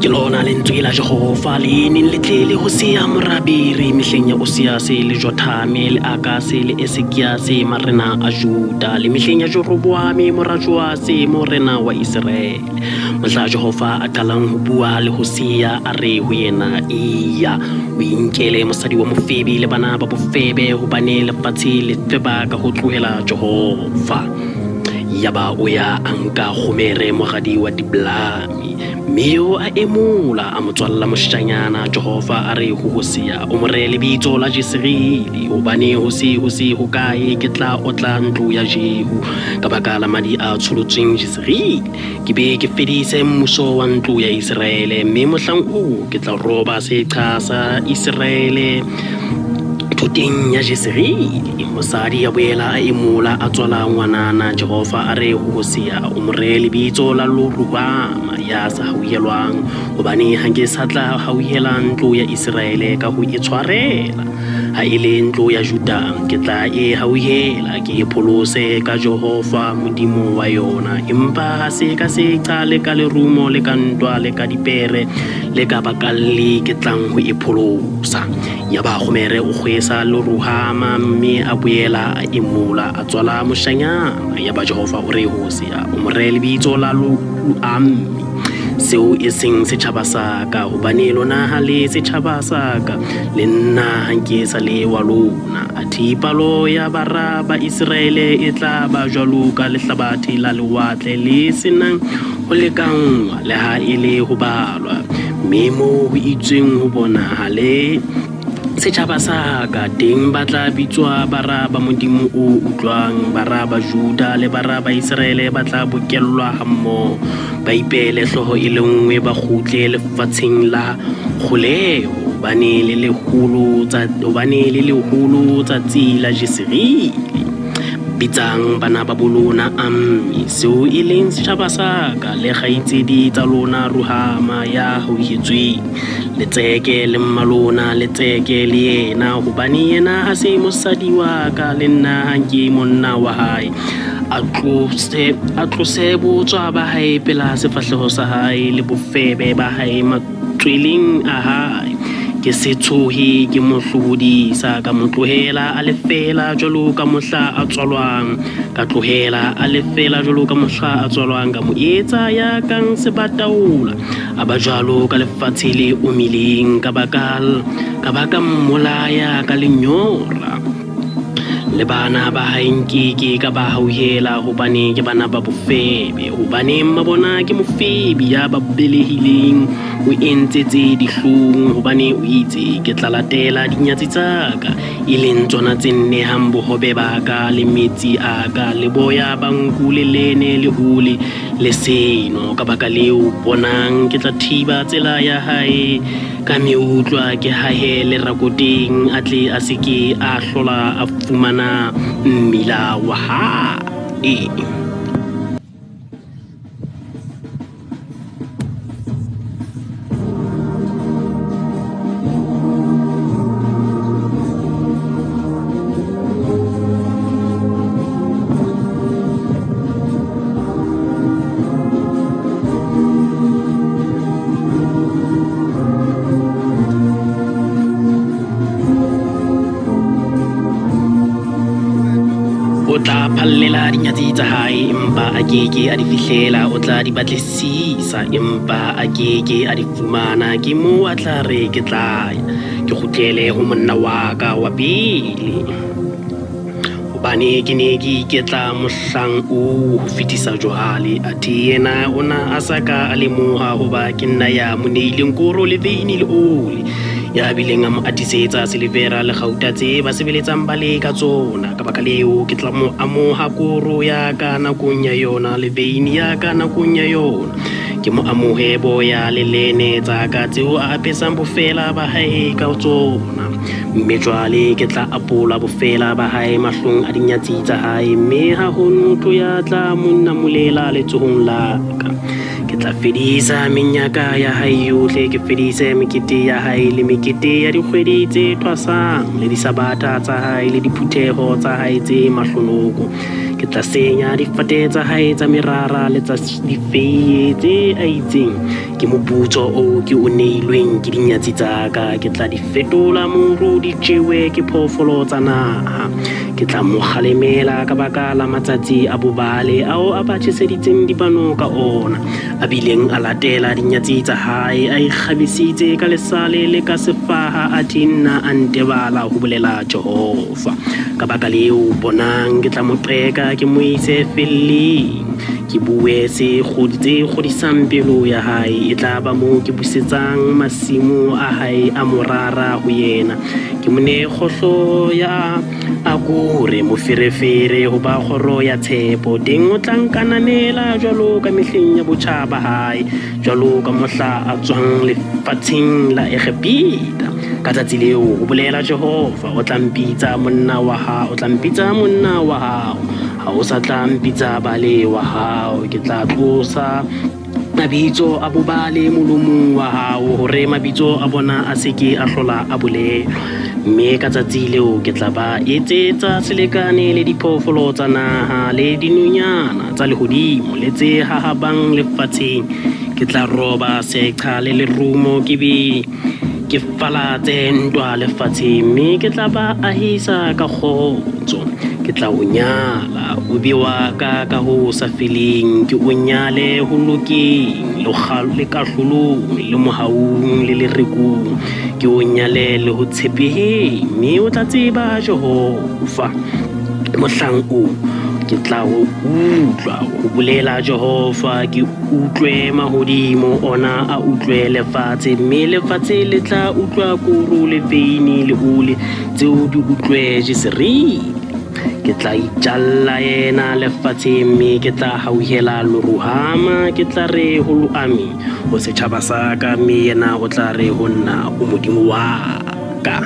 Ke lona lentswe la Jehova le neng le tlele Hosea mora Beeri mehleng ya Osiase le Jothame le Akase le Esekiase marena a Juda le mehleng ya Jeroboame mora Joase morena wa Iseraele. Mohla Jehova a qalang ho bua le Hosea a re ho yena, Eya, o inkele mosadi wa mofebi le bana ba bofebe, hobane lefatshe le feba ka ho tlohela Jehova. Yaba o ya a nka Gomere moradi wa Diblame, mme eo a emola, a mo tswalla moshanyana. Jehova a re ho Hosea, O mo ree lebitso la Jezreele, hobane ho se ho se hokae ke tla otla ntlo ya Jehu ka baka la madi a tsholotsweng Jezreele, ke be ke fedise mmuso wa ntlo ya Iseraele, mme mohlang oo ke tla roba seqha sa Iseraele thoteng ya Jezreele. Mosadi a boela a emola, a tswala ngwanana. Jehova a re ho Hosea, O mo ree lebitso la Lo-Ruhama, ya sa hauhelwang, hobane ha ke sa tla hauhela ntlo ya Iseraele ka ho e tshwarela. Ha e le ntlo ya Juda, ke tla e hauhela, ke e pholose ka Jehova Modimo wa yona, empa ha se ka seqa le ka lerumo le ka ntwa le ka dipere le ka bakalli ke tlang ho e pholosa. Yaba Gomere o kgwesa Lo-Ruhama, mme a boela a emola, a tswala moshanyana. Yaba Jehova o re ho Hosea, O mo ree lebitso la Lo-Ammi, seo e seng setjhaba sa ka, hobane lona ha le setjhaba sa ka, le nna ha nke sa le wa lona. Athe palo ya bara ba Iseraele e tla ba jwaloka lehlabathe la lewatle le se nang ho lekanngwa, le ha e le ho balwa. Mme moo ho itsweng ho bona ha le setjhaba sa ka, teng ba tla bitswa bara ba Modimo o utlwang. Bara ba Juda le bara ba Iseraele ba tla bokellwa hammoho, ba ipeele hlooho e le nngwe, ba kgutle lefatsheng la kgoleho, hobane le leholo tsatsi la Jezreele. Bitsang bana ba bolona Ammi, seo e leng setjhaba sa ka, le kgaitsedi tsa lona Ruhama ya hauhetsweng. Le tseke le mmalona, le tseke le yena, hobane yena ha se mosadi wa ka, le nna ha ke monna wa hae. A tlose botswa ba hae pela sefahleho sa hae, le bofebe ba hae tsweleng a hae. Ke se tshohe ke mo hlobodisa, ka mo tlohela a le feela jwalo ka mohla a tswalwang, ka tlohela a le feela jwalo ka mohla a tswalwang, ka mo etsa ya kang sebataola, a ba jwalo ka lefatshe le omileng, ka ba ka mmolaya ka lenyora. Le bana ba hae nkeke ka ba hauhela, hobane ke bana ba bofebe, hobane mma bona ke mofebi ya ba belehileng, o entse tse dihlong, hobane o itse, ke tla latela dinyatsi tsa ka, e leng tsona tse nnehang bohobe ba ka le metsi a ka, le boya ba nku le lene le ole le seno. Ka baka leo, bonang, ke tla thiba tsela ya hae ka meutlwa, ke hahe lerakoteng, a tle a se ke a hlola a fumana mmila wa hae. O tla phallela dinyatsi tsa hae, empa a ke ke a di fihlela. O tla di batlisisa, empa a ke ke a di fumana. Ke moo a tla re, Ke tla ya, ke kgutlele ho monna wa ka wa pele, hobane ke ne ke iketla mohlang oo ho fetisa jwale. Athe yena o na a sa ka a lemoha hoba ke nna ya mo neileng koro le veine le oli, ya bileng a mo atisetsa silevera le kgauta tse ba sebeletsang ba le ka tsona. Ka baka leo, ke tla mo amoha koro ya ka nakong ya yona le veine ya ka nakong ya yona, ke mo amohe boya le lene tsa ka tseo a apesang bofeela ba hae ka tsona. Mme jwale ke tla apola bofeela ba hae mahlong a dinyatsi tsa hae, mme ha ho motho ya tla mo namolela letsohong la ka. Ke tla fedisa menyaka ya hae yohle, ke fedise mekete ya hae le mekete ya dikgwedi tse thwasang, le disabatha tsa hae le diphutheho tsa hae tse mahlonoko. Ke tla senya difate tsa hae tsa merara le tsa difeiye tse a itseng ke moputso oo ke o neilweng ke dinyatsi tsa ka. Ke tla di fetola moru, di jewe ke phoofolo tsa naha. Ke tla mo kgalemela ka baka la matsatsi a bobale ao a ba tjheseditseng dibano ka ona, a bileng a latela dinyatsi tsa hae, a ikgabisitse ka lesale le ka sefaha, athe nna a ntebala, ho bolela Jehova. Ka baka leo, bonang, ke tla mo qeka, ke mo ise felleng, ke bue se tse kgodisang pelo ya hae. E tla ba moo ke busetsang masimo a hae a morara ho yena, ke mo nee kgohlo ya Akore, moferefere ho ba kgoro ya tshepo. Teng o tla nkananela jwalo ka mehleng ya botjha ba hae, jwalo ka mohla a tswang lefatsheng la Egepeta. Ka tsatsi leo, ho bolela Jehova, o tla mpitsa monna wa hao, o tla mpitsa monna wa hao, ha o sa tla mpitsa bale wa hao. Ke tla tlosa mabitso a bobale molomong wa hao, hore mabitso a bona a se ke a hlola a bolelwa. Mme ka tsatsi leo ke tla ba etsetsa selekane le diphoofolo tsa naha le dinonyana tsa lehodimo le tse hahabang lefatsheng. Ke tla roba seqha le lerumo, ke be ke falatse ntwa lefatsheng, mme ke tla ba ahisa ka kgotso. Ke tla o nyala, o be wa ka ka ho sa feleng, ke o nyale ho lokeng le kahlolong le mohaung le lerekong, ke o nyale le ho tshepeheng, mme o tla tseba Jehova. Mohlang oo ke tla o utlwa, ho bolela Jehova, ke utlwe mahodimo ona a utlwe lefatshe, mme lefatshe le tla utlwa koro le veine le ole, tseo di utlwe Jezreele. Ke tla itjalla yena lefatsheng, mme ke tla hauhela Loruhama, ke tla re ho Loami, o setjhaba sa ka, mme yena o tla re ho nna, o Modimo wa ka.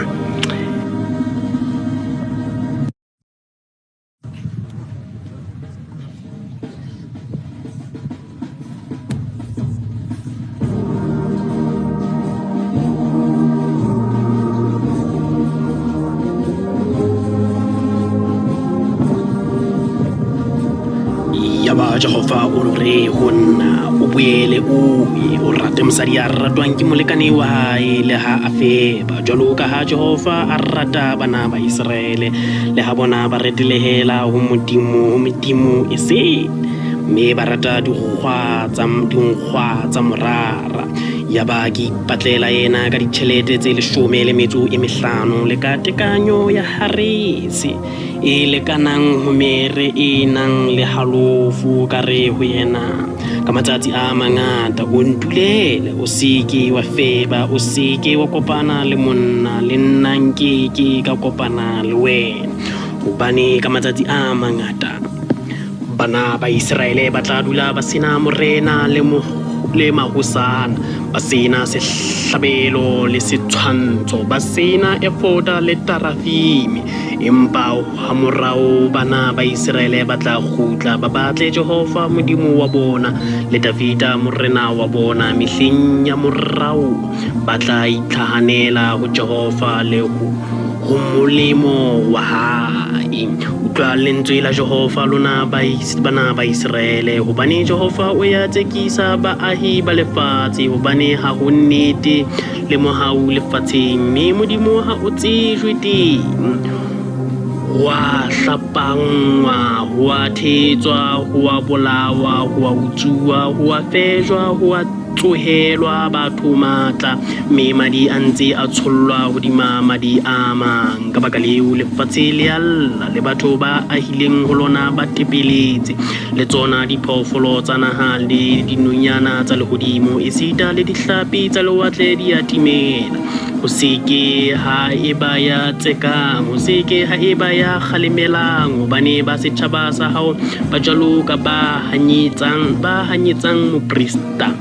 Yaba Jehova o re ho nna, o boele o ye, o rate mosadi ya ratwang ke molekane wa hae le ha a feba, jwalo ka ha Jehova a rata bana ba Iseraele, le ha bona ba retelehela ho Modimo, ho medimo esele, mme ba rata dinkgwa tsa morara. Yaba ke ipatlela yena ka ditjhelete tse 15 le ka tekanyo ya harese e lekanang homere e nang le halofo. Ka re ho yena, ka matsatsi a mangata o ntulele, o se ke wa feba, o se ke wa kopana le monna, le nna nke ke ka kopana le wena, hobane ka matsatsi a mangata bana ba Iseraele ba tla dula ba sena morena le le mahosana, ba sena sehlabelo le setshwantsho, ba sena efoda le tarafime. Empa hamorao bana ba Iseraele ba tla kgutla, ba batle Jehova Modimo wa bona le Davida morena wa bona. Mehleng ya morao ba tla itlhahanela ho Jehova le ho molemo wa hae. Utlwa lentswe la Jehova, lona bana ba Iseraele, hobane Jehova o ya tsekisa baahi ba lefatshe, hobane ha ho nnete le mohau lefatsheng, mme Modimo ha o tsejwe teng. Ho a hlapanngwa, ho a thetswa, ho a bolawa, ho a utsuwa, ho a fejwa, ho a tsohelwa batho matla, mme madi a ntse a tshollwa hodima madi a mang. Ka baka leo, lefatshe le a lla, le batho ba ahileng ho lona ba tepeletse, le tsona diphoofolo tsa naha le dinonyana tsa lehodimo, esita le dihlapi tsa lewatle di a timela. Ho se ke ha eba ya tsekang, ho se ke ha eba ya kgalemelang, hobane ba setjhaba sa hao ba jwalo ka ba hanyetsang moprista.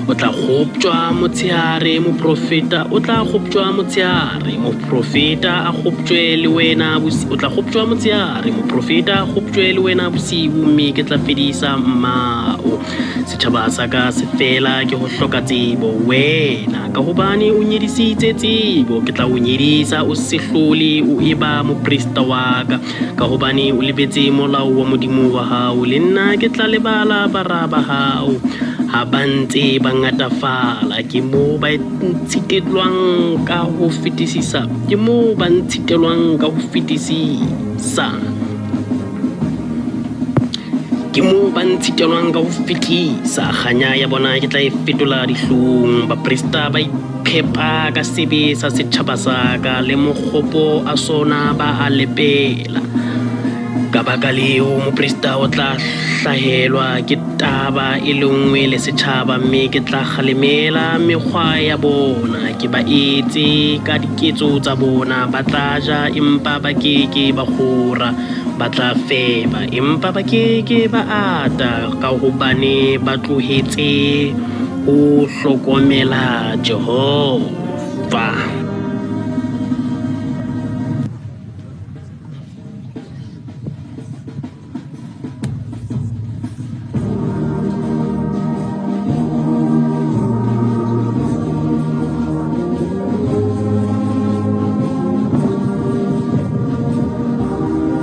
O tla kgoptjwa motshehare, moprofeta o tla kgoptjwa motshehare, moprofeta a kgoptjwe le wena o tla kgoptjwa motshehare, moprofeta a kgoptjwe le wena bosiu, mme ke tla fedisa mmao. Setjhaba sa ka se fela ke ho hloka tsebo. Wena, ka hobane o nyedisitse tsebo, ke tla o nyedisa o se hlole o eba moprista wa ka. Ka hobane o lebetse molao wa Modimo wa hao, le nna ke tla lebala bara ba hao. Ha ba ntse ba ngatafala, ke moo ba ntshitelwang ka ho fetisisa, ke moo ba ntshitelwang ka ho fetisisa. Ke moo ba ntshitelwang ka ho fetisa. Kganya ya bona ke tla e fetola dihlong. Baprista ba iphepa ka sebe sa setjhaba sa ka, le mokgopo a sona ba a lepela. Ka baka leo, moprista o tla hlahelwa ke taba e le nngwe le setjhaba, mme ke tla kgalemela mekgwa ya bona, ke ba etse ka diketso tsa bona. Ba tla ja, empa ba ke ke ba kgora, ba tla feba, empa ba ke ke ba ata, ka hobane ba tlohetse ho hlokomela Jehova.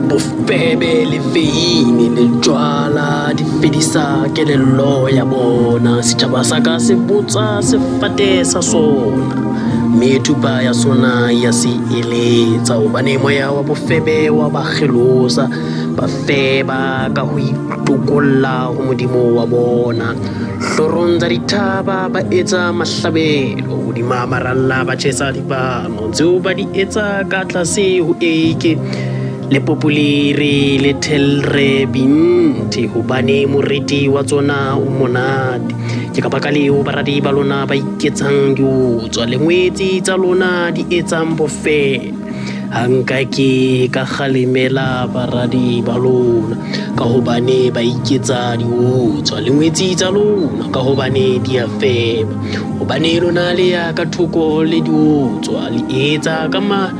Bofebe le veine le jwala di fedisa kelello ya bona. Setjhaba sa ka se botsa sefate sa sona, mme thupa ya sona ya se eletsa, hobane moya wa bofebe wa ba kgelosa, ba feba ka ho itokolla ho Modimo wa bona. Hlorong tsa dithaba ba etsa mahlabelo, hodima maralla ba tjhesa dibano, tseo ba di etsa ka tlase ho eike le popoliri le thelrebinthe, hobane moriti wa tsona o monate. Ke ka baka leo baradi ba lona ba iketsang diotswa, le ngwetsi tsa lona di etsang bofebe. Ha nka ke ka kgalemela baradi ba lona, ka hobane ba iketsa diotswa, le ngwetsi tsa lona, ka hobane di a feba. Hobane lona le ya ka thoko le diotswa, le etsa ka ma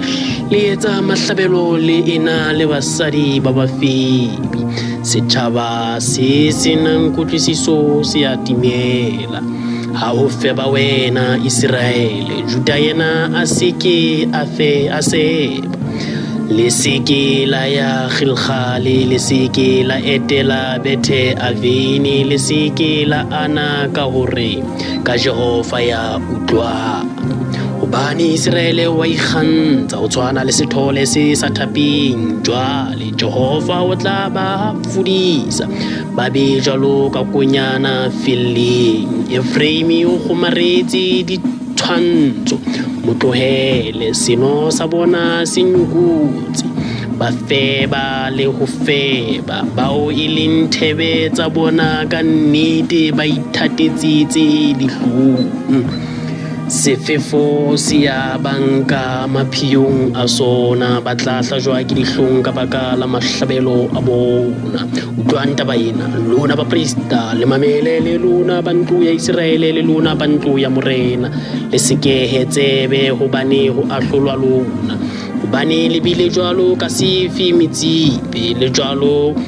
le etsa mahlabelo le ena le basadi ba bafebi. Setjhaba se se nang kutlwisiso se a timela. Ha ho feba wena, Iseraele, Juda yena a se ke a fe a seba. Le se ke la ya Gilgale, le se ke la etela Bethe Avene, le se ke la ana ka hore ka Jehova ya utlwang. Hobane Iseraele wa ikgantsha, o tshwana le sethole se sa thapeng. Jwale Jehova o tla ba fodisa, ba be jwalo ka konyana felleng. Efraime o kgomaretse ditshwantsho, mo tlohele, seno sa bona se nyokotse. Ba feba le ho feba, bao e leng thebe tsa bona ka nnete ba ithatetse tse dihlong. Sefefo se ya ba nka maphiyong a sona, ba tla hlajwa ke dihlong ka baka la mahlabelo a bona. Utlwang taba ena, lona baprista, le mamele le lona ba ntlo ya Iseraele, le lona ba ntlo ya morena, le sekehe tsebe, hobane ho ahlolwa lona. Hobane le bile jwalo ka sefi metsipe, le jwalo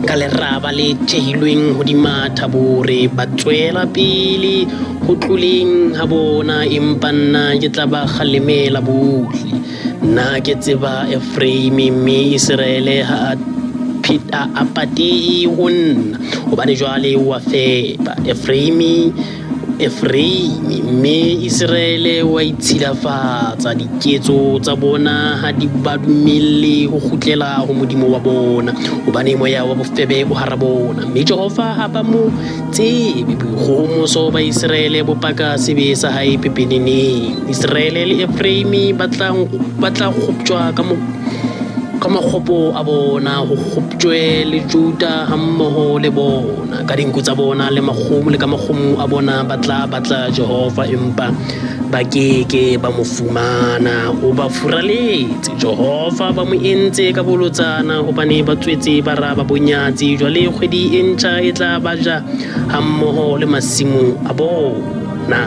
ka leraba le thehilweng hodima Thabore, ba tswela pele ho tloleng ha bona, empa nna ke tla ba kgalemela bohle. Nna ke tseba Efraime, mme Iseraele ha a a patehe ho nna, hobane jwale o a fepa. Efraime Efraime, mme Iseraele wa itshilafatsa. Diketso tsa bona ha di ba dumelle ho kgutlela ho Modimo wa bona, hobane moya wa bofebe o hara bona, mme Jehova ha ba mo tsebe. Boikgohomoso ba Iseraele bo paka sebe sa hae pepeneneng. Iseraele le Efraime ba tla kgoptjwa ka ka makgopo a bona, ho kgoptjwe le Juda hammoho le bona. Ka dinku tsa bona le makgomo le ka makgomo a bona ba tla batla Jehova, empa Ba ke ke ba mo fumana, o ba furaletse. Jehova ba mo entse ka bolotsana, hobane ba tswetse bara ba bonyatsi. Jwale kgwedi e ntjha e tla ba ja hammoho le masimo a bona.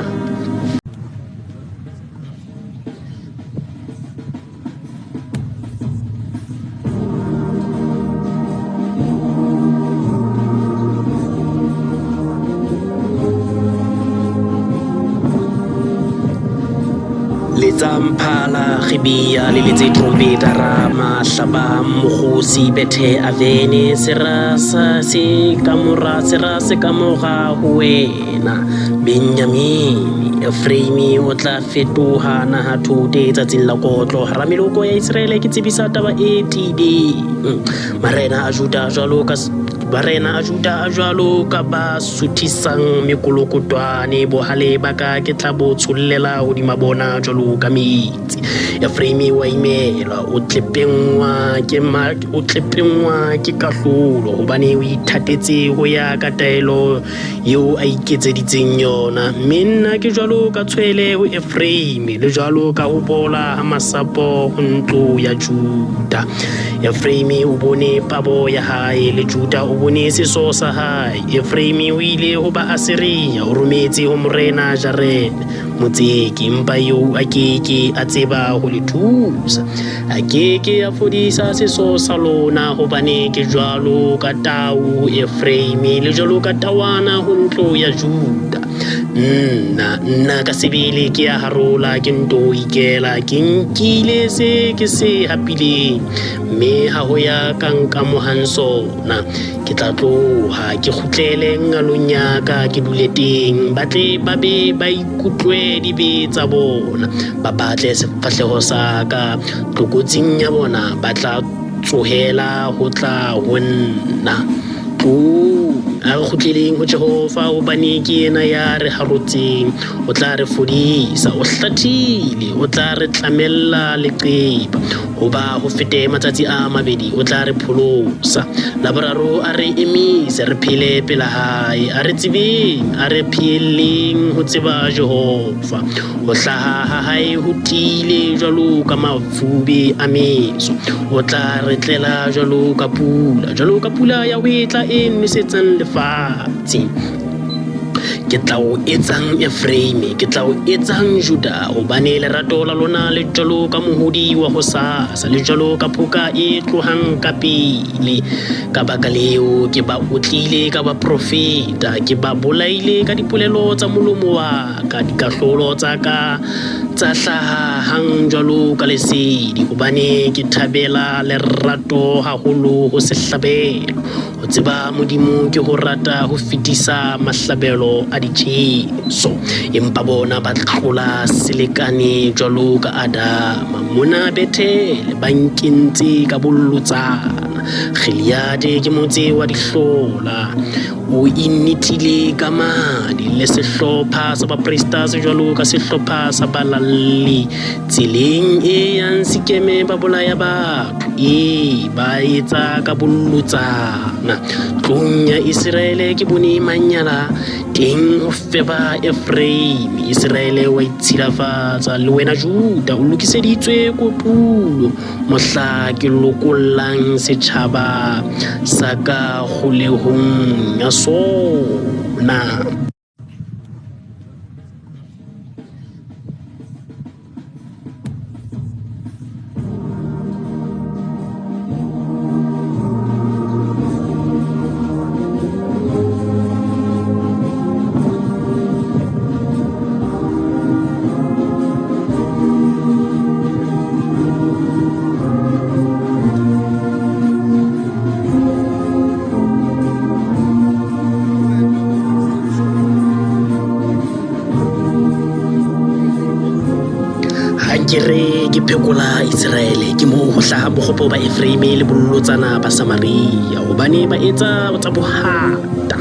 Letsang phala Gibea, le letse trompeta Rama, hlabang mokgosi Bethe Avene, sera sa se ka mora, sera se ka mora ho wena Benjamine. Efraime o tla fetoha nahathote tsatsing la kotlo. Hara meloko ya Iseraele ke tsebisa taba e tiileng. Marena a Juda jwalo ka Barena a Juda a jwalo ka ba suthisang mekolokotwane, bohale ba ka ke tla bo tshollela hodima bona jwalo ka metsi. Efraime wa imelwa, o tlepenngwa ke o tlepenngwa ke kahlolo, hobane o ithatetse ho ya ka taelo eo a iketseditseng yona. Mme nna ke jwalo ka tshwele ho Efraime, le jwalo ka ho bola ha masapo ho ntlo ya Juda. Efraime o bone pabo ya hae, le Juda o bone seso sa hae. Efraime o ile ho ba Asiria, o rometse ho morena Jarebe motseki, empa eo a ke ke a tseba ho le thusa. A ke ke a fodisa seso sa lona, hobane ke jwalo ka tau ho Efraime, le jwalo ka tawana ho ntlo ya Juda. Nna, nna ka sebele ke a harola, ke nto ikela, ke nkile se ke se hapileng, mme ha ho ya ka nkamohang sona. Ke tla tloha, ke kgutlele nqalong ya ka, ke dule teng, ba tle ba be ba ikutlwe dibe tsa bona, ba batle sefahleho sa ka. Tlokotsing ya bona ba tla tsohela ho tla ho nna. Tloong, a re kgutleleng ho Jehova, hobane ke yena ya re harotseng. O tla re fodisa, o hlathile, o tla re tlamella leqeba. Hoba ho fete matsatsi a mabedi, o tla re pholosa. La boraro a re emise, re phele pela hae. A re tsebeng, a re pheelleng ho tseba Jehova. Ho hlaha ha hae ho tiile jwalo ka mafube a meso. O tla re tlela jwalo ka pula, jwalo ka pula ya hwetla e nwesetsang lefatshe. Ke tla o etsang Efraime, ke tla o etsang Juda, hobane lerato la lona le jwalo ka mohodi wa hosasa, le jwalo ka phoka e tlohang ka pele. Ka baka leo ke ba otlile ka baprofeta, ke ba bolaile ka dipolelo tsa molomo wa ka, dikahlolo tsa ka tsa hlaha hang jwalo ka lesedi, hobane ke thabela lerato haholo ho sehlabelo. Ho tseba Modimo ke ho rata ho fetisa mahlabelo a ditjheso. Empa bona ba tlola selekane jwalo ka Adama. Mona Bethele ba nkentse ka bolotsana. Gileade ke motse wa dihlola. O initile ka madi le sehlopha sa baprista se jwalo ka sehlopha sa balalli. Tseleng e yang Sikeme ba bolaya batho. Ee, ba etsa ka bolotsana. Tlong ya Iseraele ke bone manyala teng ho feba Efraime. Iseraele wa itshilafatsa, le wena Juda o lokiseditswe kotulo, mohla ke lokollang setjhaba sa ka kgolehong ya sona. Ha ke re ke phekola Iseraele, ke moo ho hlaha bokgopo ba Efraime le bolotsana ba Samaria, hobane ba etsa tsa bohata.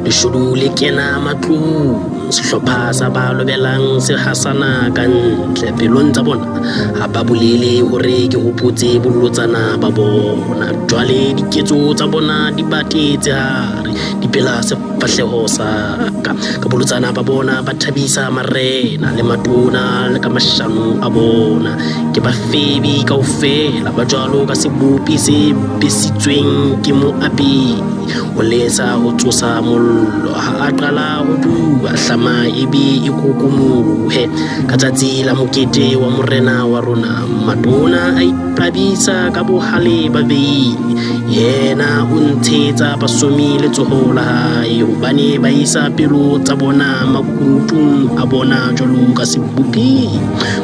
Leshodu le kena matlung, sehlopha sa ba lobelang se hasana ka ntle. Pelong tsa bona ha ba bolele hore ke hopotse bolotsana ba bona. Jwale diketso tsa bona di ba teetse hare. pela sefahleho sa ka. Ka bolotsana ba bona ba thabisa marena le matona le ka mashano a bona. Ke bafebi kaofela, ba jwalo ka sebopi se besitsweng ke moapehi. O lesa ho tsosa mollo ha a qala ho bua, hlama e be e kokomohe. Ka tsatsi la mokete wa morena wa rona, matona a iqabisa ka bohale ba veine. Yena o ntshetsa basomi letsoho la hae, hobane ba isa pelo tsa bona makunutung a bona jwalo ka sebopi.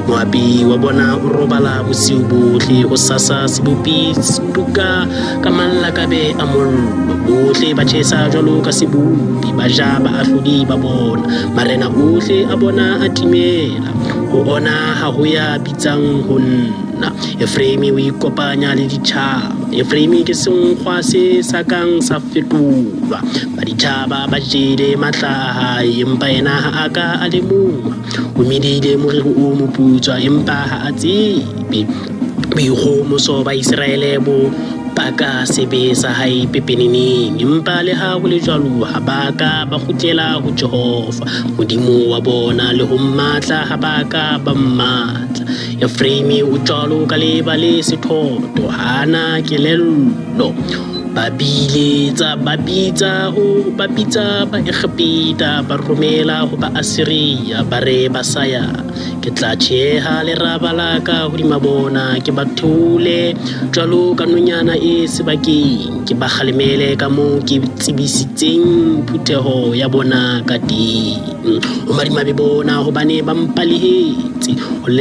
Moapi wa bona o robala bosiu bohle, hosasa sebopi se tuka ka mallakabe a mollo. Bohle ba tjhesa jwalo ka sebopi, ba ja baahlodi ba bona. Marena ohle a bona a timela, ho ona ha ho ya bitsang ho nna. Efraime o ikopanya le ditjhaba. Efraime ke senkgwa se sa kang sa fetolwa. Baditjhaba ba jele matla a hae, empa yena ha a ka a lemoha. O medile moriri o moputswa, empa ha a tsebe. Boikgohomoso ba Iseraele bo paka sebe sa hae pepeneneng, empa leha ho le jwalo ha ba ka ba kgutlela ho Jehova, Modimo wa bona, le ho mmatla ha ba ka ba mmatla. Efraime o jwalo ka leeba le sethoto, ha a na kelello. Ba biletsa, ba bitsa ho ba bitsa ba Egepeta, ba romela ho ba Asiria, ba re ba sa ya. Ke tla tjheha leraba la ka hodima bona, ke ba theole jwalo ka nonyana e sebakeng, ke ba kgalemele ka moo ke tsebisitseng phutheho ya bona ka teng. Ho madimabe bona, hobane ba mpalehetse, ho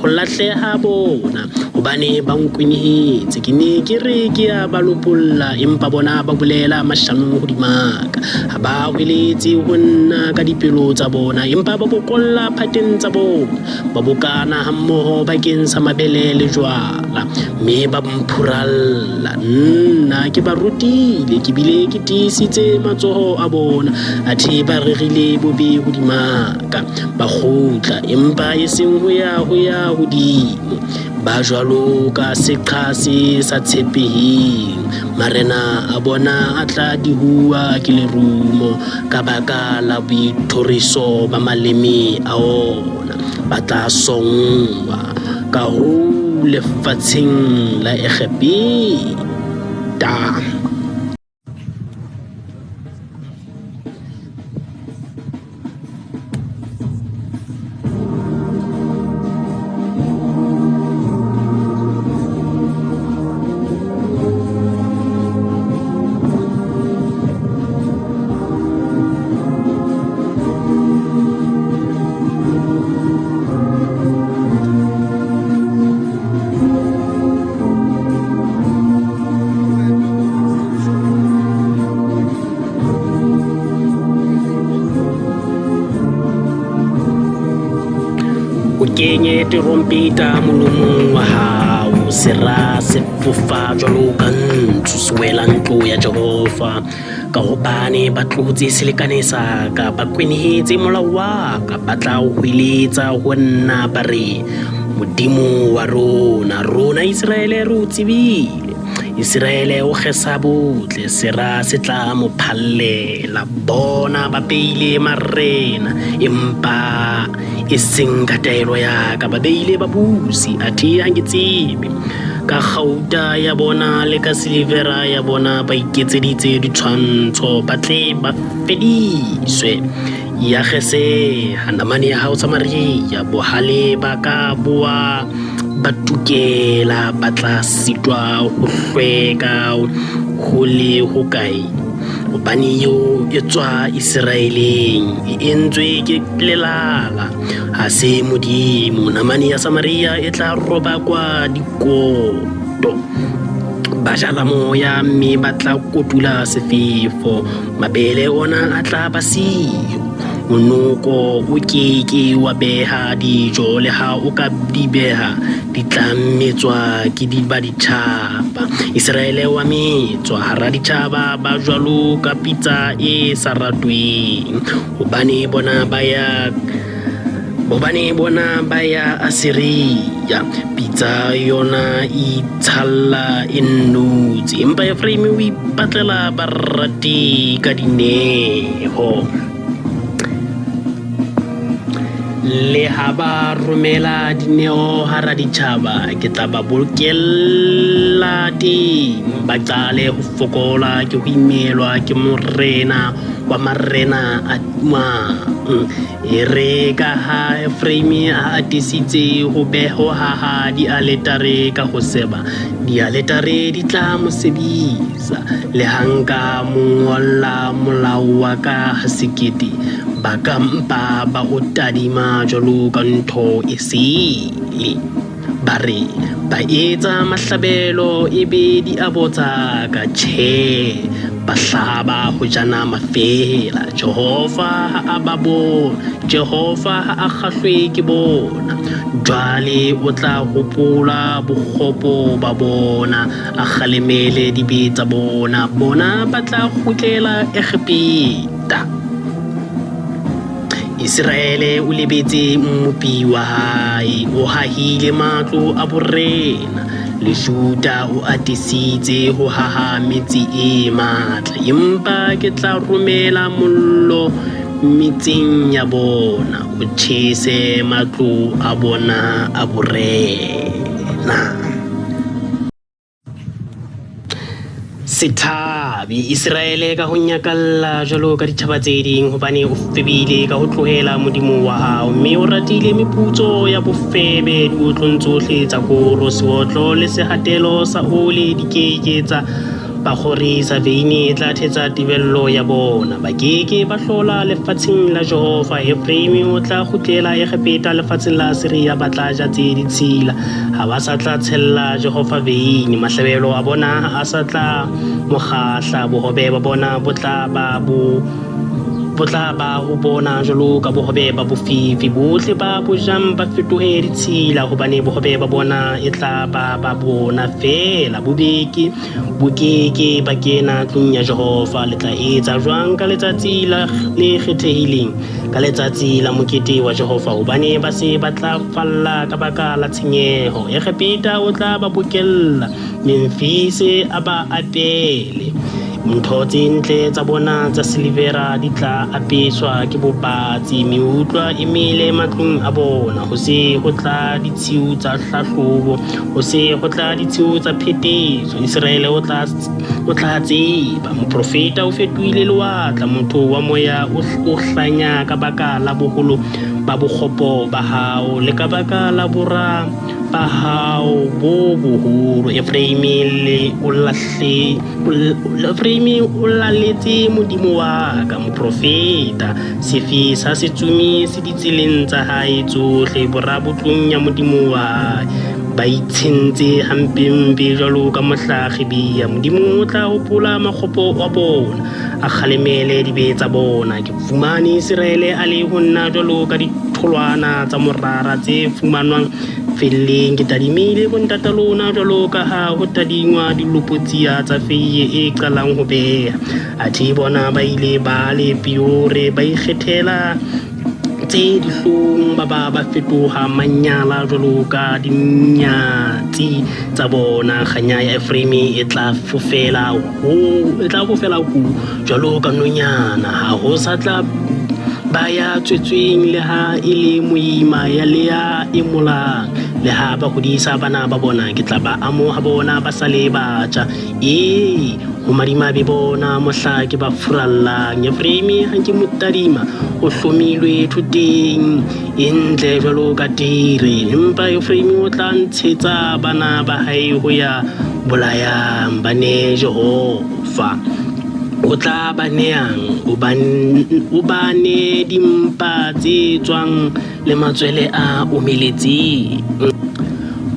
lahleha bona, hobane ba nkwenehetse. Ke ne ke re ke a ba lopolla, empa bona ba bolela mashano hodima ka. Ha ba hweletse ho nna ka dipelo tsa bona, empa ba bokolla phateng tsa bona. Ba bokana hammoho bakeng sa mabele le jwala, mme ba mphuralla. Nna ke ba rutile, ke bile ke tiisitse matsoho a bona, athe ba rerile bobe hodima ka. Ba kgutla, empa e seng ho ya ho ya hodimo. Ba jwalo ka seqha se sa tshepeheng. Marena a bona a tla dihuwa ke lerumo ka baka la boithoriso ba maleme a ona. Ba tla sonngwa kahoo lefatsheng la Egepeta. O kenye terompeta molomong wa hao, sera se fofa jwalo ka ntsu, se wela ntlo ya Jehova. Ka hobane ba tlotse selekane sa ka, ba kwenehetse molao wa ka, ba tla hweletsa ho nna ba re, Modimo wa rona, rona Iseraele re o tsebile. Iseraele o kgesa botle, sera se tla mo phallela. Bona ba beile marena, empa e seng ka taelo ya ka, ba beile babusi, athe ha ke tsebe. Ka kgauta ya bona le ka silivera ya bona ba iketseditse ditshwantsho, ba tle ba fediswe. Ya kgeseha, namane ya hao Samaria, bohale ba ka boa ba tukela, ba tla sitwa ho hlweka ho le hokae? Hobane eo e tswa Iseraeleng, e entswe ke lelala, ha se Modimo. Namane ya Samaria e tla robakwa dikoto. Ba jala moya mme ba tla kotula sefefo. Mabele ona a tla ba siyo. Monoko o ke ke wa beha dijo, le ha o ka di beha, di tla metswa ke di ba ditjhaba. Iseraele wa metswa hara ditjhaba, ba jwalo ka pitsa e sa ratweng, hobane bona ba ya Hobane bona ba ya Asiria, pitsa yona e itshalla e nnotshi, empa Efraime o ipatlela barati ka dineho. Le ha ba romela dineo hara ditjhaba, ke tla ba bokella teng, ba qale ho fokola ke ho imelwa ke morena wa marena a mang. E re ka ha Efraime a atisitse ho beho haha dialetare ka ho seba, dialetare di tla mo sebisa. Le ha nka mo ngolla molao wa ka ha sekete, ba ka mpa ba o tadima jwalo ka ntho e sele. Ba re, ba etsa mahlabelo e be diabo tsa ka. Tjhe, ba hlaba ho jana mafeela. Jehova ha a ba bone, Jehova ha a kgahlwe ke bona. Jwale o tla hopola bokgopo ba bona, a kgalemele dibe tsa bona. Bona ba tla kgutlela Egepeta. Iseraele o lebetse Mmopi wa hae, o hahile matlo a borena. Le Juda o atisitse ho haha metse e matla, empa ke tla romela mollo metseng ya bona, o tjhese matlo a bona a borena. Se thabe, Iseraele, ka ho nyakalla jwalo ka ditjhaba tse ding, hobane o febile ka ho tlohela Modimo wa hao, mme o ratile meputso ya bofebe diotlong tsohle tsa koro. Seotlo le sehatelo sa ole di ke ke tsa ba kgorisa, veine e tla thetsa tebello ya bona. Ba ke ke ba hlola lefatsheng la Jehova. Efraime o tla kgutlela Egepeta, lefatsheng la Asiria ba tla ja tse ditshila. Ha ba sa tla tshella Jehova veine, mahlabelo a bona ha a sa tla mo kgahla, bohobe ba bona bo tla ba bo bo tla ba ho bona jwalo ka bohobe ba bofifi. Bohle ba bo jang ba fetohe ditshila, hobane bohobe ba bona e tla ba ba bona feela. Bobeke bo ke ke ba kena tlung ya Jehova. Le tla etsa jwang ka letsatsi la le kgethehileng? Ka letsatsi la mokete wa Jehova, hobane ba se ba tla falla ka baka la tshenyeho. Egepeta o tla ba bokella, Memfise a ba apele. Ntho tse ntle tsa bona tsa silivera di tla apeswa ke bobatsi, meutlwa e mele matlung a bona. Ho se ho tla ditshiu tsa hlahlobo, ho se ho tla ditshiu tsa phetetso. Iseraele o tla O tla tseba, moprofeta o fetohile lewatla, motho wa moya o hlanya ka baka la boholo ba bokgopo ba hao le ka baka la bora ba hao bo boholo. Efraime le o lahle, Efraime o laletse Modimo wa ka, moprofeta, sefi sa setsumi se ditseleng tsa hae tsohle, bora bo tlung ya Modimo wa hae. Ba itshentse hampempe jwalo ka mohla Gibea. Modimo o tla hopola makgopo wa bona, a kgalemele dibe tsa bona. Ke fumane Iseraele a le ho nna jwalo ka ditholwana tsa morara tse fumanwang felleng. Ke tadimile bontata lona jwalo ka ha ho tadingwa dilopotsia tsa feiye e qalang ho beha. Athe bona ba ile ba le Peore, ba ikgethela tse dihlong, ba ba ba fetoha manyala jwalo ka dinyatsi tsa bona. Kganya ya Efraime e tla fofela ho e tla fofela ku jwalo ka nonyana, ha ho sa tla ba ya tswetsweng le ha e le moima ya le ya emolang. Le ha ba hodisa bana ba bona, ke tla ba amoha bona ba sa le batjha. Ee, ho madimabe bona mohla ke ba furallang. Efraime ha ke mo tadima, o hlomilwe thoteng e ntle jwalo ka tire. Empa Efraime o tla ntshetsa bana ba hae ho ya bolayang ba ne Jehova. O tla ba neang? O ba ne dimpa tse tswang le matswele a omeletseng.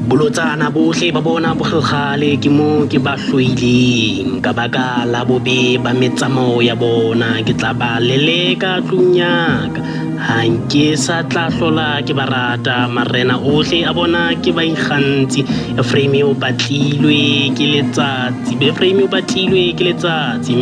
Bolotsana bohle ba bona bo kgale, ke moo ke ba hloileng. Ka baka la bobe ba metsamao ya bona, ke tla ba leleka tlung ya ka. Ha nke sa tla hlola ke ba rata, marena ohle a bona ke baikgantshi. Efraime o patlilwe ke letsatsi, Efraime o patlilwe ke letsatsi,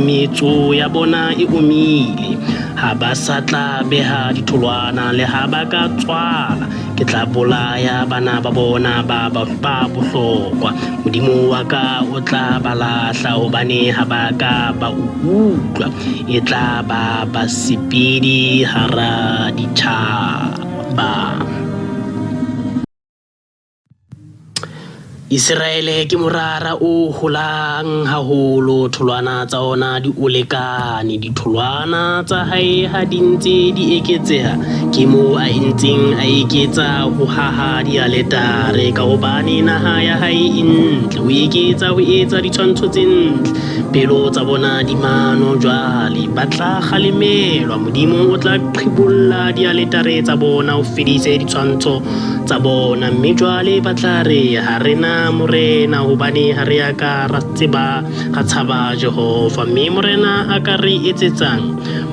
metso ya bona e omile. Ha ba sa tla beha ditholwana, le ha ba ka tswala, ke tla bolaya bana ba bona ba ba bohlokwa. Modimo wa ka o tla ba lahla, hobane ha ba ka ba o utlwa. E tla ba basepedi hara ditjhaba. Iseraele ke morara o holang haholo, tholwana tsa ona di o lekane, ditholwana tsa hae ha di ntse di eketseha, ke moo a entseng a eketsa ho haha dialetare, ka hobane naha ya hae e ntle, o eketsa ho etsa ditshwantsho tse ntle, pelo tsa bona di mano jwale, ba tla kgalemelwa, Modimo o tla qhibolla dialetare tsa bona, o fedise ditshwantsho tsa bona, mme jwale ba tla re, Ha re na morena, hobane ha re a ka ra tseba, ra tshaba Jehova. Mme morena a ka re etsetsang?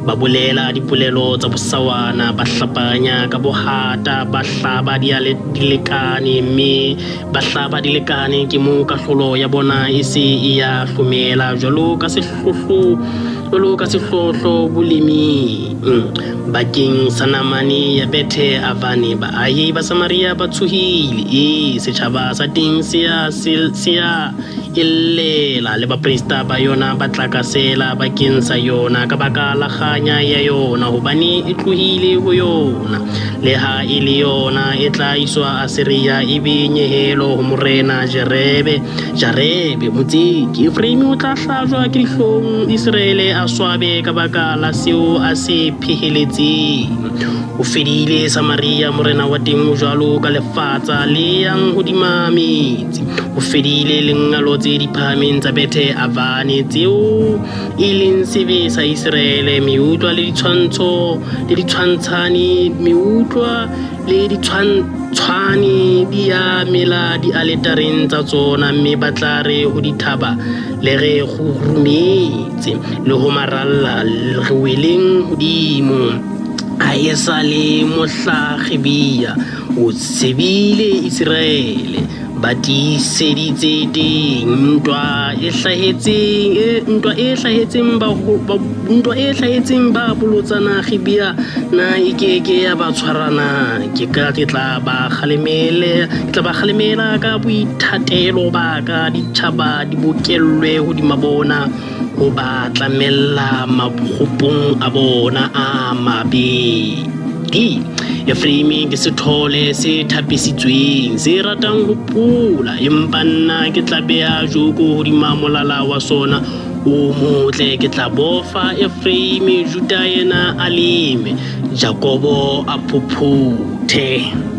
Ba bolela dipolelo tsa bosawana, ba hlapanya ka bohata, ba hlaba dilekane, mme ba hlaba dilekane, ke moo kahlolo ya bona e se e ya hlomela jwalo ka sehlohlo, jwalo ka sehlohlo boleming. Bakeng sa namane ya Bethe Avane, baahi ba Samaria ba tshohile. Ee, setjhaba sa teng se a se a e llela, le baprista ba yona ba tlakasela bakeng sa yona ka baka la kganya ya yona, hobane e tlohile ho yona. Leha e le yona e tla iswa Asiria e be nyehelo ho morena Jerebe. Jarebe, motseki. Efraime o tla hlajwa ke dihlong, Iseraele a swabe ka baka la seo a se pheheletseng. O fedile Samaria, morena wa teng o jwalo ka lefatsa le yang hodima metsi. O fedile lengalo tse diphahameng tsa Bethe Avane, tseo e leng sebe sa Iseraele, meutlwa le ditshwantsho le ditshwantshane, meutlwa le ditshwantshwane di ya mela dialetareng tsa tsona, mme ba tla re ho dithaba, Le re kgurumetse, le ho maralla, re weleng hodimo. Ha e sa le mohla Gibea o tsebile Iseraele, ba tiiseditse teng ntwa e hlahetseng e, ntwa e hlahetseng ba, ba ntwa e hlahetseng ba bolotsana Gibea na e ke ke ya ba tshwarana ke ka ke tla ba kgalemele ke tla ba kgalemela ka boithatelo ba ka ditjhaba di bokellwe hodima bona ho ba tlamella makgopong a bona a mabedi. Efraime ke sethole se thapisitsweng, se ratang ho pula, empa nna ke tla beha joko hodima molala wa sona o motle. Ke tla bofa Efraime, Juda yena a leme, Jakobo a phophothe.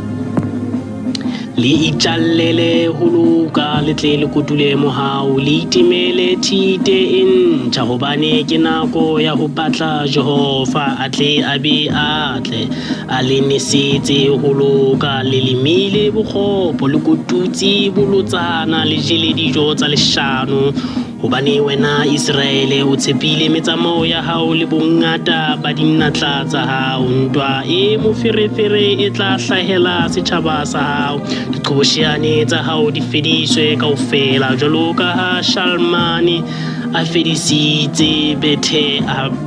Le itjallele ho loka, le tle le kotule mohau, le itemele thite e ntjha, hobane ke nako ya ho batla Jehova, a tle a be a tle a le nesetse ho loka. Le lemile bokgopo, le kotutse bolotsana, le jele dijo tsa leshano. Hobane wena Iseraele, o tshepile metsamao ya hao le bongata ba dinatla tsa hao. Ntwa e moferefere e tla hlahela setjhaba sa hao. Diqhobosheane tsa hao di fediswe kaofela, jwalo ka ha Shalmane a fedisitse Bethe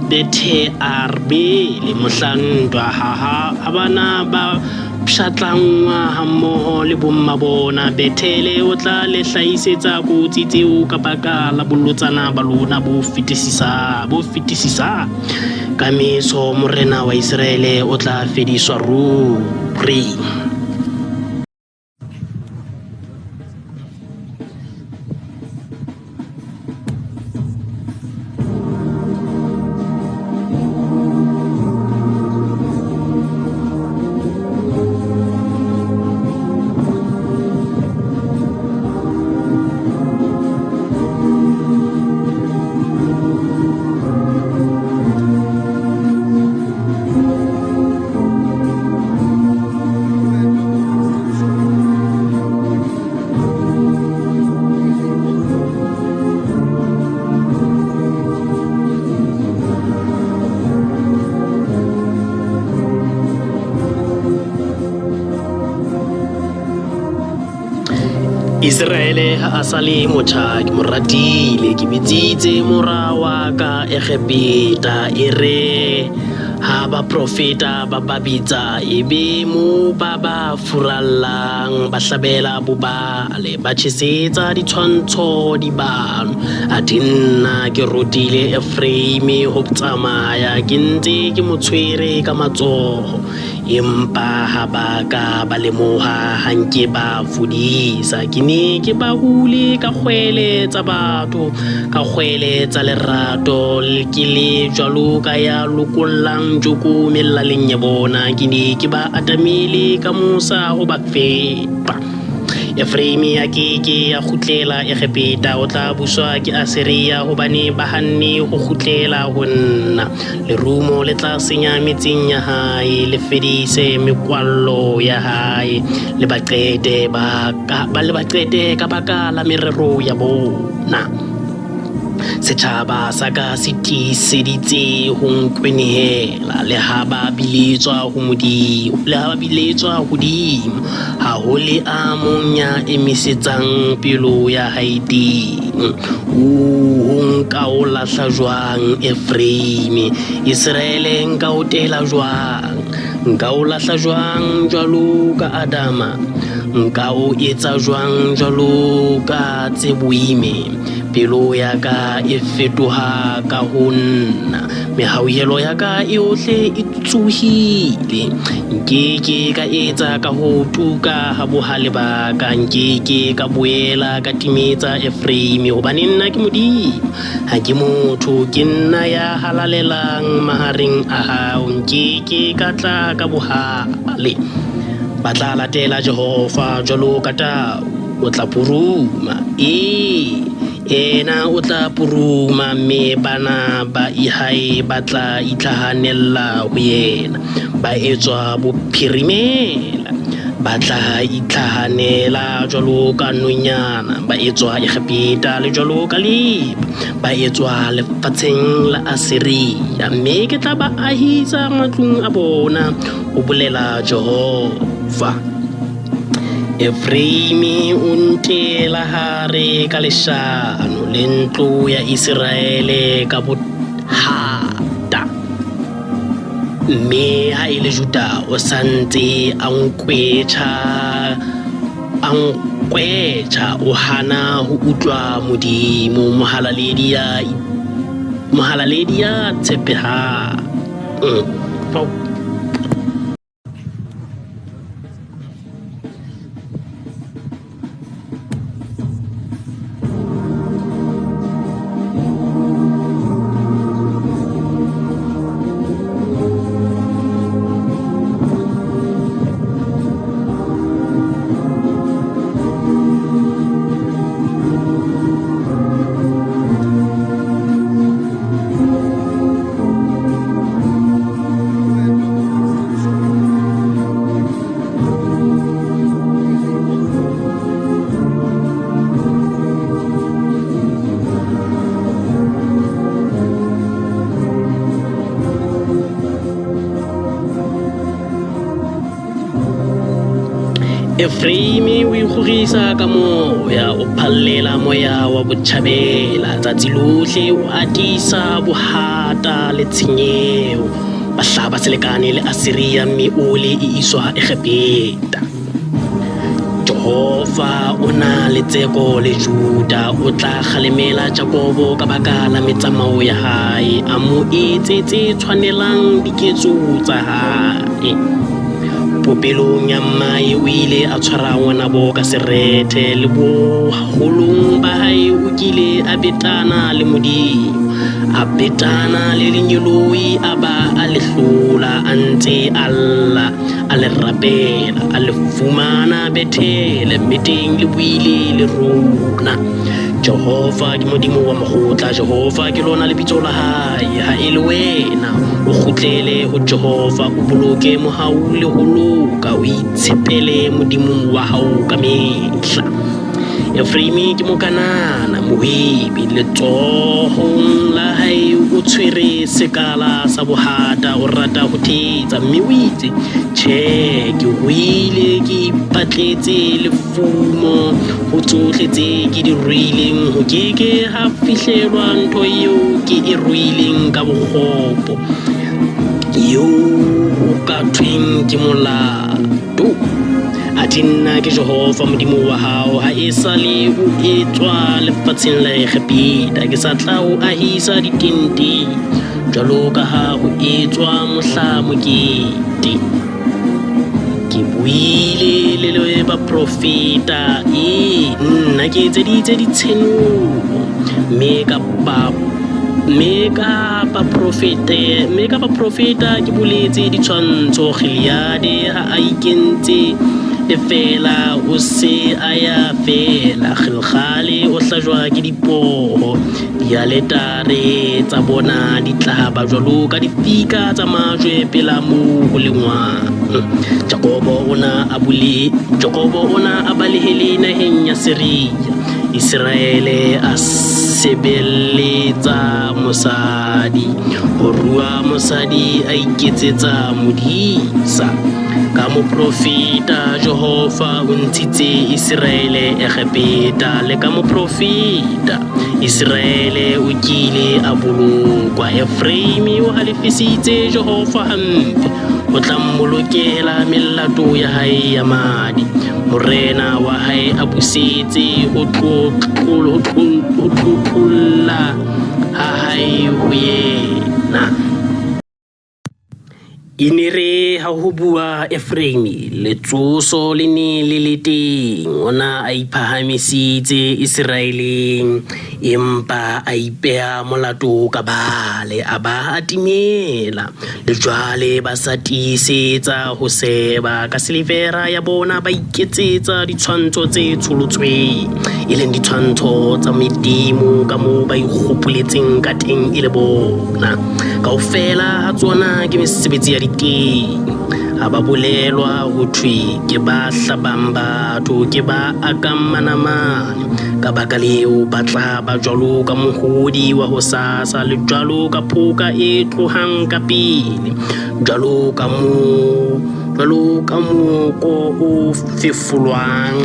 Bethe Arbele mohla ntwa. Ha ha bana ba pshatlanngwa hammoho le bomma bona. Bethele o tla le hlahisetsa kotsi tseo ka baka la bolotsana ba lona bo fetisisa bo fetisisang. Ka meso morena wa Iseraele o tla fediswa ruri. Iseraele ha a sa le motjha, ke mo ratile, ke bitsitse mora wa ka Egepeta. E re ha baprofeta ba ba bitsa, e be mo ba ba furallang, ba hlabela bobale, ba tjhesetsa ditshwantsho dibano. Athe nna ke rutile Efraime ho tsamaya, ke ntse ke mo tshwere ka matsoho. Empa ha ba ka ba lemoha ha nke ba fodisa. Ke ne ke ba hule ka kgwele tsa batho, ka kgwele tsa lerato, ke le jwalo ka ya lokollang joko mellaleng ya bona. Ke ne ke ba atamele ka mosa ho ba fepa. Efraime a ke ke a kgutlela Egepeta, o tla buswa ke Asiria, hobane ba hanne ho kgutlela ho nna. Lerumo le tla senya metseng ya hae, le fedise mekwallo ya hae, le ba qete ba ka ba le ba qete ka baka la merero ya bona. Setjhaba sa ka se tiiseditse ho nkwenehela, le ha ba biletswa ho Modimo, le ha ba biletswa hodimo, ha ho le a mong ya emisetsang pelo ya hae teng. Oho, nka o lahla jwang, Efraime? Iseraele nka o tela jwang? Nka o lahla jwang jwalo ka Adama? Nka o etsa jwang jwalo ka Tseboime? Pelo ya ka e fetoha ka ho nna, mehauhelo ya ka eohle e tsohile. Nke ke ka etsa ka ho tuka ha bohale ba ka, nke ke ka boela ka timetsa Efraime, hobane nna ke Modimo, ha ke motho, ke nna ya halalelang mahareng a hao, nke ke ka tla ka bohale. Ba tla latela Jehova jwalo ka tau, o tla puruma, ee, Eena o tla puruma, me bana ba hae ba tla itlhahanella ho yena. Ba etswa bophirimela, ba tla itlhahanela jwalo ka nonyana, ba etswa Egepeta le jwalo ka leeba, ba etswa lefatsheng la Asiria, mme ke tla ba ahisa matlung a bona, ho bolela Jehova. Efraime o nteela hare ka leshano, le ntlo ya Iseraele ka bothata. Mme ha e le Juda o sa ntse a nkwetjha, a nkwetjha, o hana ho utlwa Modimo, mohalaledi ya mohalaledi ya tshepehang. Mm. Efraime o ikgorisa ka moya, o phallela moya wa botjhabela. Tsatsi lohle o atisa bohata le tshenyeho. Ba hlaba selekane le Asiria mme ole e iswa Egepeta. Jehova o na le tseko le Juda, o tla kgalemela Jakobo ka baka la metsamao ya hae, a mo etsetse tshwanelang diketso tsa hae. Popelong ya mmae o ile a tshwara ngwanabo ka serethe, le boholong ba hae o kile a betana le Modimo, a betana le lengeloi a ba a le hlola, a ntse a lla, a le rapela, a le fumana Bethele, mme teng le buile le rona. Jehova ke Modimo wa makgotla, Jehova ke lona lebitso la hae. Ha e le wena, o kgutlele ho Jehova, o boloke mohau le ho loka, o itshepele Modimong wa hao ka mehla. Efraime ke mokanana, mohwebi, letsohong la hae o tshwere sekala sa bohata, o rata ho thetsa, mme o itse, Tjhe, ke ruile, ke ipatletse lefumo ho tsohle tse ke di ruileng, ho ke ke ha fihlelwa ntho eo ke e ruileng ka bokgopo, eo ho ka thweng ke molato. Athe nna ke Jehova Modimo wa hao, ha e sa le o etswa lefatsheng la Egepeta, ke sa tla o ahisa ditenteng jwalo ka ha ho etswa mohla mokete. Ke buile le le baprofeta, ee, nna ke etseditse ditshenolo, mme ka ba mme ka baprofete mme ka baprofeta ke boletse ditshwantsho Gileade ha a ikentse lefeela o se a ya feela Gilgale o hlajwa ke dipoho dialetare tsa bona di tla ba jwalo ka difika tsa majwe pela moo ho lengwang Jakobo o na a bole Jakobo o na a balehele naheng ya Siria Iseraele a sebeletsa mosadi, ho rua mosadi a iketsetsa modisa. Ka moprofeta Jehova o ntshitse Iseraele Egepeta, le ka moprofeta Iseraele o kile a bolokwa. Efraime o halefisitse Jehova hampe, o tla mmolokela melato ya hae ya madi. Morena wa hae a busetse ho tlotlolla ha hae ho yena. E ne re ha ho bua Efraime, letsoso le ne le le teng, o na a iphahamisitse Iseraeleng, empa a ipeha molato ka Baale, a ba a timela. Le jwale ba sa tiisetsa ho seba ka silevera ya bona, ba iketsetsa ditshwantsho tse tsholotsweng, e leng ditshwantsho tsa medimo ka moo ba ikgopoletseng ka teng e le bona. Kaofela ha tsona ke mesebetsi ya diteng. Ha ba bolelwa ho thwe ke ba hlabang batho, ke ba akang manamane. Ka baka leo ba tla ba jwalo ka mohodi wa hosasa, le jwalo ka phoka e tlohang ka pele, jwalo ka mo jwalo ka mooko o fefolwang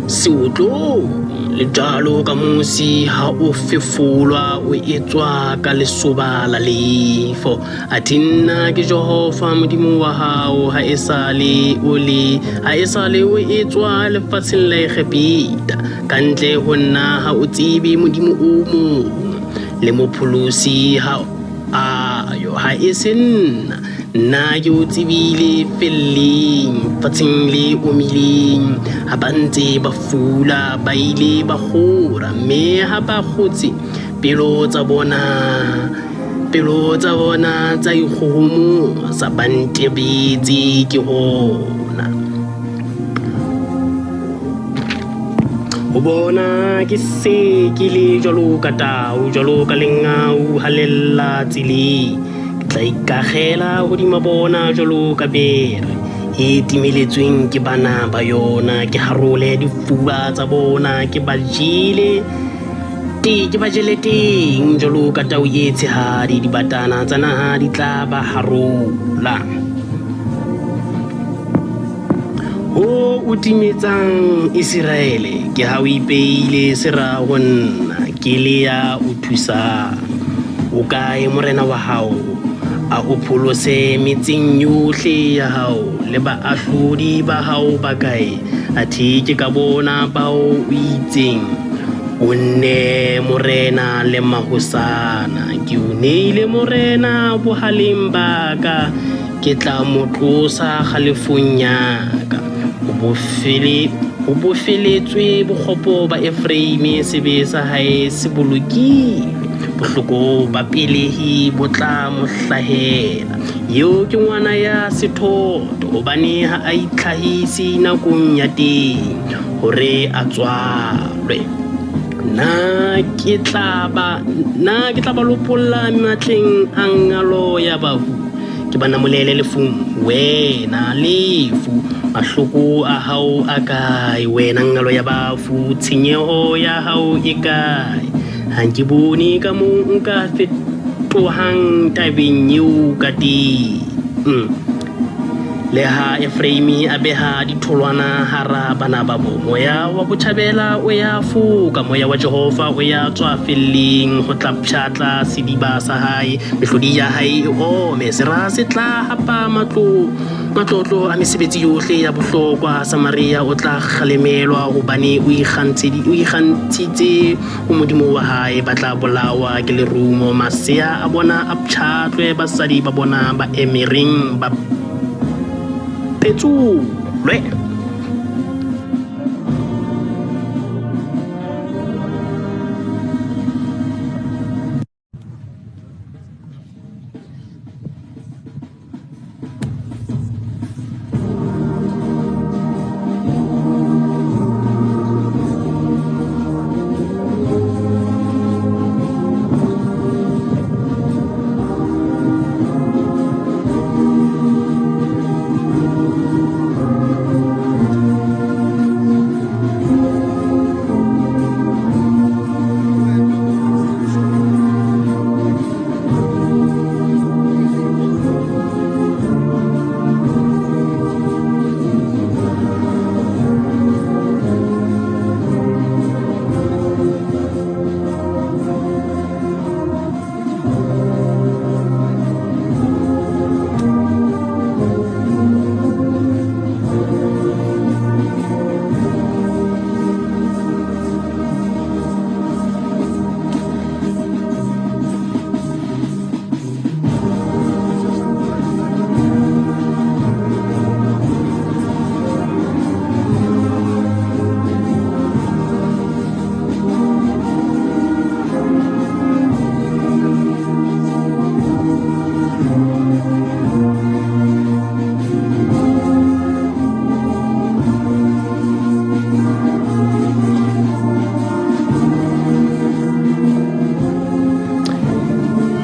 seotlong, le jwalo ka mosi ha o fefolwa o etswa ka lesoba la leifo. Athe nna ke Jehova Modimo wa hao, ha esale o le ha esale o etswa lefatsheng la Egepeta. Ka ntle ho nna ha o tsebe Modimo o mong, le mopholosi ha a yo, ha e se nna. Nna ke o tsebile felleng, fatsheng le omileng, ha ba ntse ba fula ba ile ba kgora, mme ha ba kgotse pelo tsa bona Pelo tsa bona tsa ikgohomosa, ba ntebetse ke hona. Ho bona ke se ke le jwalo ka tau, jwalo ka lengau ha le lla tseleng. Ke tla ikakgela hodima bona jwalo ka bere e timeletsweng ke bana ba yona. Ke harole difuba tsa bona, ke ba jele Te ke ba jele teng jwalo ka tau e tshehadi, dibatana tsa naha di tla ba harola. Ho o timetsang Iseraele, ke ha o ipeile sera ho nna, ke le ya o thusang. O kae morena wa hao? A o pholose metseng yohle ya hao, le baahlodi ba hao ba kae? Athe ke ka bona bao o itseng, O nne morena le mahosana. Ke o neile morena bohaleng ba ka, ke tla mo tlosa kgalefong ya ka. Ho bofeletswe bokgopo ba Efraime, sebe sa hae se bolokilwe. Bohloko ba pelehi bo tla mo hlahela. Eo ke ngwana ya sethoto, hobane ha a itlhahise nakong ya teng hore a tswalwe. Na ke tla ba na ke tla ba lopolla matleng a ngalo ya bafu? Ke ba namolele lefung, wena lefu, mahloko a hao a kae? Wena nqalo ya bafu, tshenyeho ya hao e kae? Ha nke bone ka moo nka fetohang tabeng eo ka teng. Leha Efraime a beha ditholwana hara bana babo, moya wa botjhabela o ya foka, moya wa Jehova o ya tswa felleng ho tla pshatla sediba sa hae, mehlodi ya hae e ome, sera se tla hapa matlo, matlotlo a mesebetsi yohle ya bohlokwa. Samaria o tla kgalemelwa hobane o ikgantshitse ho Modimo wa hae, ba tla bolawa ke lerumo, masea a bona a pshatlwe, basadi ba bona ba emereng ba petsolwe.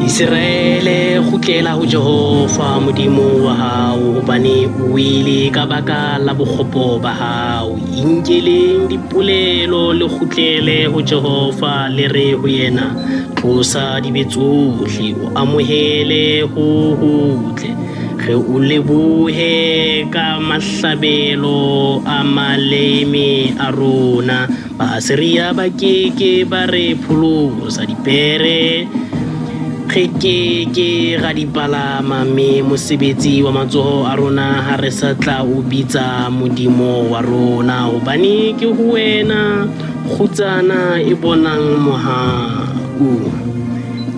Iseraele, kgutlela ho Jehova Modimo wa hao, hobane o wele ka baka la bokgopo ba hao. Inkeleng dipolelo le kgutlele ho Jehova, le re ho yena, Tlosa dibe tsohle, o amohele ho hotle, re o lebohe ka mahlabelo a maleme a rona. Baasiria ba ke ke ba re pholosa, dipere re ke ke ra di palama, mme mosebetsi wa matsoho a rona ha re sa tla o bitsa Modimo wa rona, hobane ke ho wena kgutsana e bonang mohau.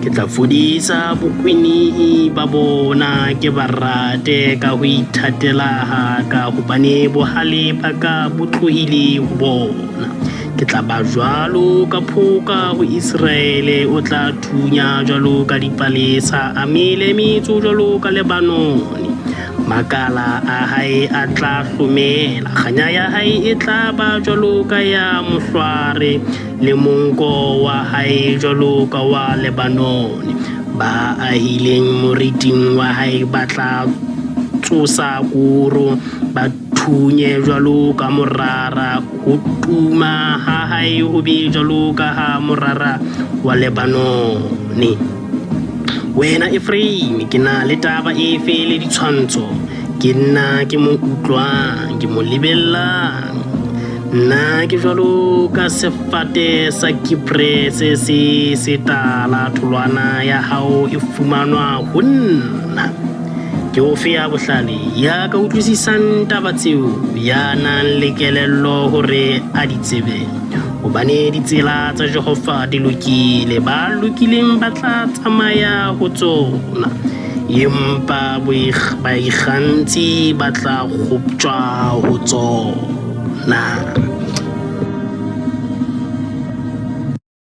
Ke tla fodisa bokwenihi ba bona, ke ba rate ka ho ithatela ha ka, hobane bohale ba ka bo tlohile ho bona. Ke tla ba jwalo ka phoka ho Iseraele, o tla thunya jwalo ka dipalesa, a mele metso jwalo ka Lebanone. Makala a hae a tla hlomela, kganya ya hae e tla ba jwalo ka ya mohlware, le monko wa hae jwalo ka wa Lebanone. Ba ahileng moriting wa hae ba tla tsosa koro, ba thunye jwalo ka morara, ho tuma ha hae ho be jwalo ka ha morara wa Lebanone. Wena Efraime, ke na le taba efe le ditshwantsho? Ke nna ke mo utlwang, ke mo lebellang. Nna ke jwalo ka sefate sa kiprese se setala, tholwana ya hao e fumanwa ho nna. Ke ofe ya bohlale ya ka utlwisisang taba tseo, ya nang le kelello hore a di tsebe? Hobane ditsela tsa Jehova di lokile, ba lokileng ba tla tsamaya ho tsona, empa baikgantshi ba tla kgoptjwa ho tsona.